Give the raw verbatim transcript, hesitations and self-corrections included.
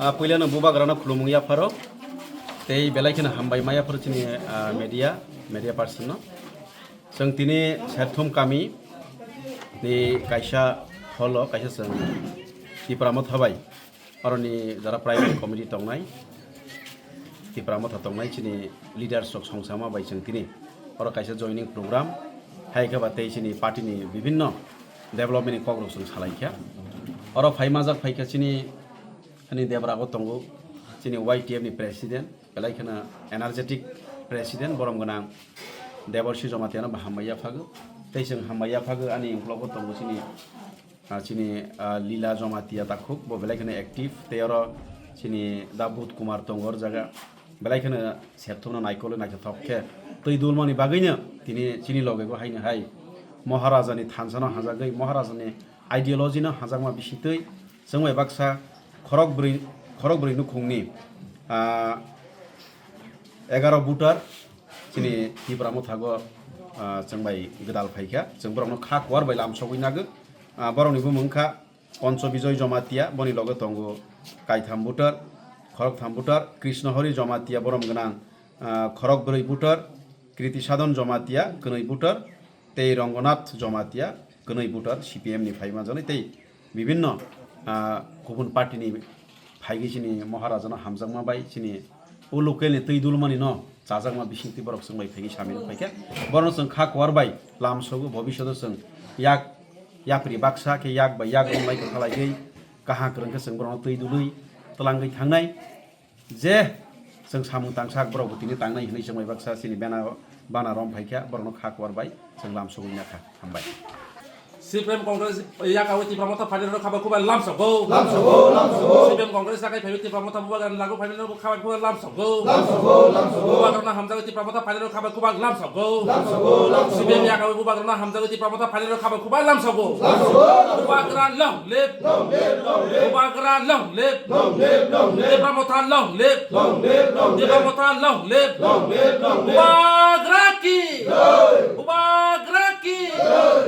Ah, puilano bubagrano khulumung yapharo, tei belai kheno hambai ma yapharo chini, ah, media, media person no. Chwng tini Serthum kami ni kaisa hall o kaisa chwng Tipra Motha bai, oroni jara primary committee tongnai, Tipra Motha tongnai chini leaders rok songsama bai chwng tini oro kaisa joining program hai khe ba tei chini party ni bibhinno development ni kok rok chwng salai kha. Oro phai majak phai kha chini ani Debra go tongo, chini Y T F ni president, belai kheno energetic president, borom gwnang Deborsi Jamatia no bo hambai yaphago. Tei chwng hambai yaphago ani ukhlogo tongo chini, ah, chini, ah, Lila Jamatia takhuk, bo belai kheno active. Tei oro chini da Budh Kumar tongo oro jaga. Belai kheno Serthum no naikolwi naithothok khe twi dulmani bagwino tini chini loge bo haino hai Maharaja ni thansa no hajagwi, Maharaja ni ideology no hajakma bisingtwi chwng bai baksa khorok bwrwi, khorok bwrwi nukhungni, ah, egaroh voter chini Tipra Motha go, ah, chwng bai gwdal phai kha. Chwng borok no kha kuar bai lam sogwi nagw. Ah, borok ni bumung wngkha Poncho Bijoy Jamatia, boni loge tongo kaitham voter, khoroktham voter, Krishna Hari Jamatia borom gwnang, ah, khorok bwrwi voter, Kriti Sadhan Jamatia kwnwi voter, tei Rangonath Jamatia kwnwi voter C P M ni phai manjaknai tei bibhinno, ah, kubun party ni phaigwi chini Maharaja no hamjakma bai chini o local ni twi dulmani no chajakma bisingtwi borok chwng bai phaigwi samino phaikha. Borok no chwng kha kuar bai lam sogo, bhobishoto chwng yak yapri baksa khe yak bai yak romlai kwthalai khe kaham kwrwng khe chwng borok no twi dului twlangwi thangnai. Je chwng samung tangsak borok bo tini tangnai hwnwi chwng bai baksa chini bana, bana rom phaikha, borok no kha kuar bai chwng lam sogwi nakha. Hambai. C P M Congress yakawi Tipra Motha phainai rok khabai kubai lamsogo. Lamsogo, lamsogo. C P M Congress yakai phaiwi Tipra Motha bubagrani lagu phainai rok khabai kubai lamsogo. Lamsogo, lamsogo. Bubagrano hamjagwi Tipra Motha phainai rok khabai kubai lamsogo. Lamsogo, lamsogo. C P M yakawi bubagrano hamjagwi Tipra Motha phainai rok khabai kubai lamsogo. Lamsogo, lamsogo. Bubagra long live. Long live, long live. Bubagra long live. Long live, long live. Tipra Motha long live. Long live, long live. Tipra Motha long live. Long live, long live. Bubagra ki. Jai. Bubagra ki. Jai.